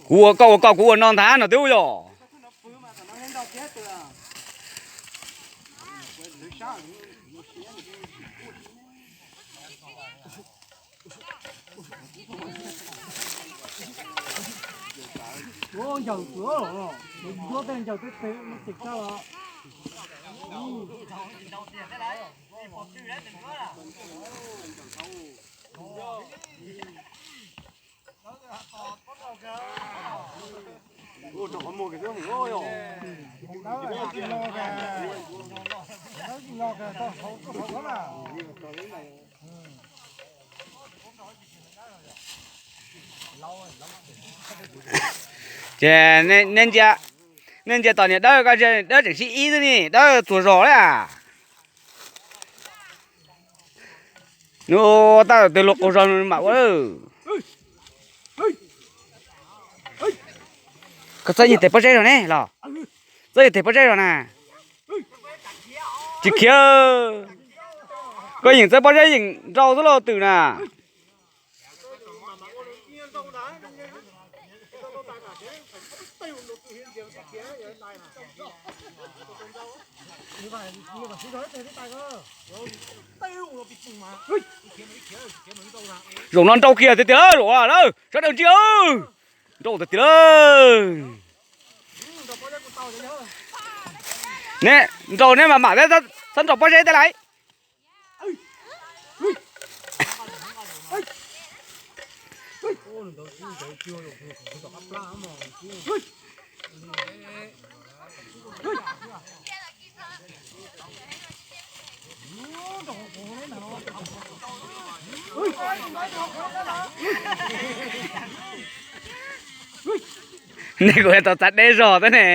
Kuv ua koj ua koj, kuv ua no ntag no twb yog. Ncaws, ncaws tej tes ces kaj los. Ces nej ntsia, nej ntsia tos niam Dawb, koj ntsia Dawb tseem sib ib xwb ne, Dawb txuas zog li. Nub tab twg luag qaug zog mam ua. Koj txawb yawg tes pob zeb zog ne los? Txawb yawg tes pob zeb zog na. Tsis khiav. Koj yeem txawb pob zeb yeem nrau xwb lauj twm na. Zaum no nrau kiag tiag tiag, zaum sawv daws ntsia, nrau tiag tiag lawm. Ne nrau neb mam mam thiab, txhob nrau pob zeb tej lawm. Nej kuj tau txav deb zog thiab ne.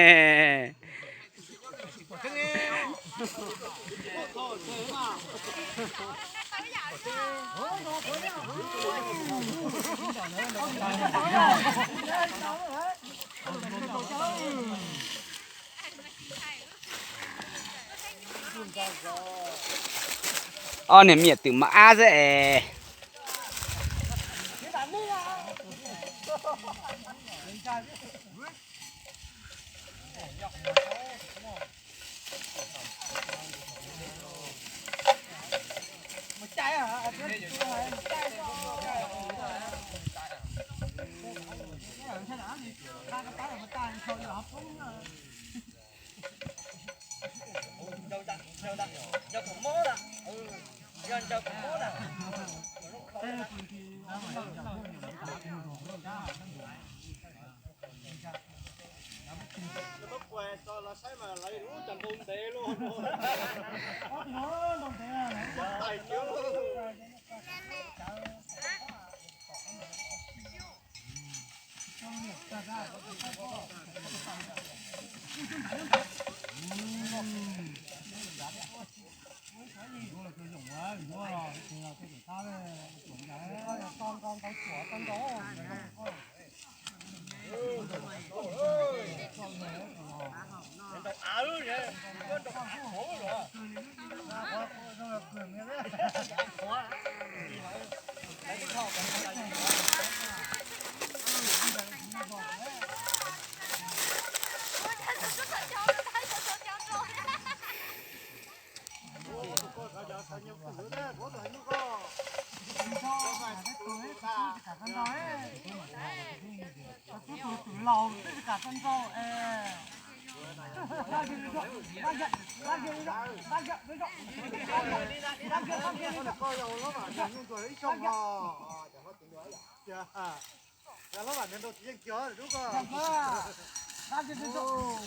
Ob niag me nyuam twm mos ab xwb es.